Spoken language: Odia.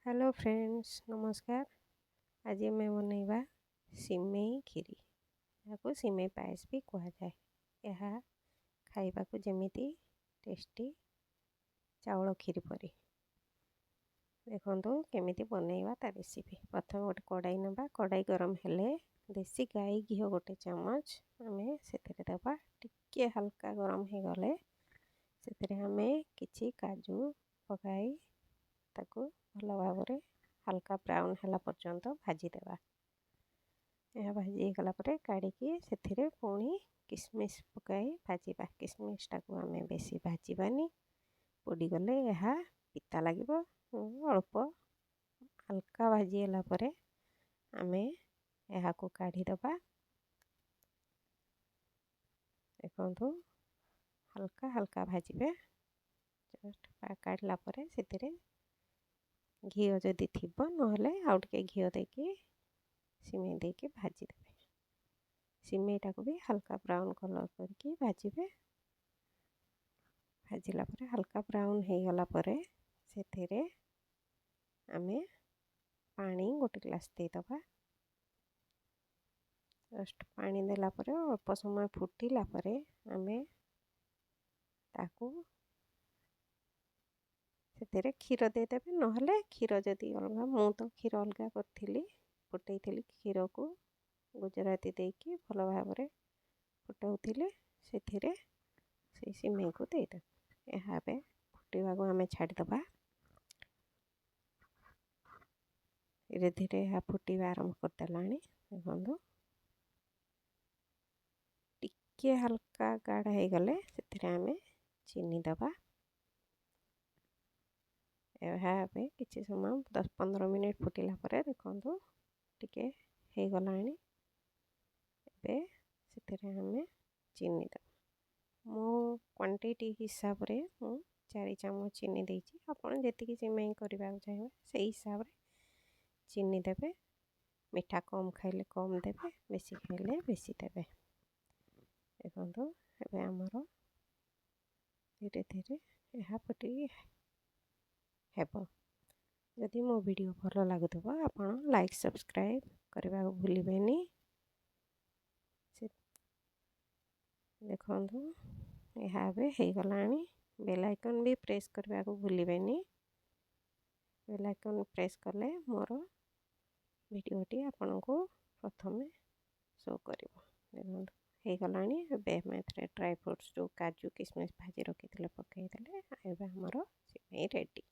ହ୍ୟାଲୋ ଫ୍ରେଣ୍ଡସ୍, ନମସ୍କାର। ଆଜି ଆମେ ବନେଇବା ସିମେଇ କ୍ଷୀରି। ଏହାକୁ ସିମେଇ ପାଏସ ବି କୁହାଯାଏ। ଏହା ଖାଇବାକୁ ଯେମିତି ଟେଷ୍ଟି ଚାଉଳ କ୍ଷୀରି ପରି। ଦେଖନ୍ତୁ କେମିତି ବନେଇବା ତା ରେସିପି। ପ୍ରଥମେ ଗୋଟେ କଡ଼ାଇ ନେବା। କଡ଼ାଇ ଗରମ ହେଲେ ଦେଶୀ ଗାଈ ଘିଅ 1 ଚାମଚ ଆମେ ସେଥିରେ ଦେବା। ଟିକିଏ ହାଲକା ଗରମ ହେଇଗଲେ ସେଥିରେ ଆମେ କିଛି କାଜୁ ପକାଇ ତାକୁ ଭଲ ଭାବରେ ହାଲକା ବ୍ରାଉନ୍ ହେଲା ପର୍ଯ୍ୟନ୍ତ ଭାଜିଦେବା। ଏହା ଭାଜି ହେଇଗଲା ପରେ କାଢ଼ିକି ସେଥିରେ ପୁଣି କିସମିସ୍ ପକାଇ ଭାଜିବା। କିସମିସଟାକୁ ଆମେ ବେଶୀ ଭାଜିବାନି, ପୋଡ଼ିଗଲେ ଏହା ପିତା ଲାଗିବ। ଅଳ୍ପ ହାଲକା ଭାଜି ହେଲା ପରେ ଆମେ ଏହାକୁ କାଢ଼ିଦେବା। ଦେଖନ୍ତୁ, ହାଲକା ହାଲକା ଭାଜିବେ। ଜଷ୍ଟ କାଢ଼ିଲା ପରେ ସେଥିରେ ଘିଅ ଯଦି ଥିବ, ନହେଲେ ଆଉ ଟିକେ ଘିଅ ଦେଇକି ସିମେଇ ଦେଇକି ଭାଜିଦେବେ। ସିମେଇଟାକୁ ବି ହାଲକା ବ୍ରାଉନ୍ କଲର୍ କରିକି ଭାଜିବେ। ଭାଜିଲା ପରେ ହାଲକା ବ୍ରାଉନ୍ ହେଇଗଲା ପରେ ସେଥିରେ ଆମେ ପାଣି 1 ଗ୍ଲାସ୍ ଦେଇଦେବା। ଜଷ୍ଟ ପାଣି ଦେଲା ପରେ ଅଳ୍ପ ସମୟ ଫୁଟିଲା ପରେ ଆମେ ତାକୁ ସେଥିରେ କ୍ଷୀର ଦେଇଦେବେ। ନହେଲେ କ୍ଷୀର ଯଦି ଅଲଗା, ମୁଁ ତ କ୍ଷୀର ଅଲଗା କରିଥିଲି, ଫୁଟେଇଥିଲି କ୍ଷୀରକୁ ଗୁଜୁରାତି ଦେଇକି ଭଲ ଭାବରେ ଫୁଟାଉଥିଲି, ସେଥିରେ ସେଇ ସିମେଇକୁ ଦେଇଦେବେ। ଏହା ଏବେ ଫୁଟିବାକୁ ଆମେ ଛାଡ଼ିଦେବା। ଧୀରେ ଧୀରେ ଏହା ଫୁଟିବା ଆରମ୍ଭ କରିଦେଲାଣି। ଦେଖନ୍ତୁ, ଟିକିଏ ହାଲକା ଗାଢ଼ ହେଇଗଲେ ସେଥିରେ ଆମେ ଚିନି ଦେବା। ଏହା ଏବେ କିଛି ସମୟ 10-15 ମିନିଟ୍ ଫୁଟିଲା ପରେ ଦେଖନ୍ତୁ ଟିକେ ହେଇଗଲାଣି। ଏବେ ସେଥିରେ ଆମେ ଚିନି ଦେବା। ମୋ କ୍ୱାଣ୍ଟିଟି ହିସାବରେ ମୁଁ 4 ଚାମଚ ଚିନି ଦେଇଛି। ଆପଣ ଯେତିକି ସିମେଇ କରିବାକୁ ଚାହିଁବେ ସେଇ ହିସାବରେ ଚିନି ଦେବେ। ମିଠା କମ୍ ଖାଇଲେ କମ୍ ଦେବେ, ବେଶୀ ଖାଇଲେ ବେଶୀ ଦେବେ। ଦେଖନ୍ତୁ, ଏବେ ଆମର ଧୀରେ ଧୀରେ ଏହା ଫୁଟିକି ହେବ। ଯଦି ମୋ ଭିଡ଼ିଓ ଭଲ ଲାଗୁଥିବ ଆପଣ ଲାଇକ୍ ସବସ୍କ୍ରାଇବ୍ କରିବାକୁ ଭୁଲିବେନି। ସେ ଦେଖନ୍ତୁ, ଏହା ଏବେ ହେଇଗଲାଣି। ବେଲ୍ ଆଇକନ୍ ବି ପ୍ରେସ୍ କରିବାକୁ ଭୁଲିବେନି। ବେଲ୍ ଆଇକନ୍ ପ୍ରେସ୍ କଲେ ମୋର ଭିଡ଼ିଓଟି ଆପଣଙ୍କୁ ପ୍ରଥମେ ଶୋ କରିବ। ଦେଖନ୍ତୁ, ହେଇଗଲାଣି। ଏବେ ଆମେ ଏଥିରେ ଡ୍ରାଏ ଫ୍ରୁଟ୍ସ ଯେଉଁ କାଜୁ କିସମିସ୍ ଭାଜି ରଖିଥିଲେ ପକାଇଦେଲେ ଏବେ ଆମର ସିମେଇ ରେଡ଼ି।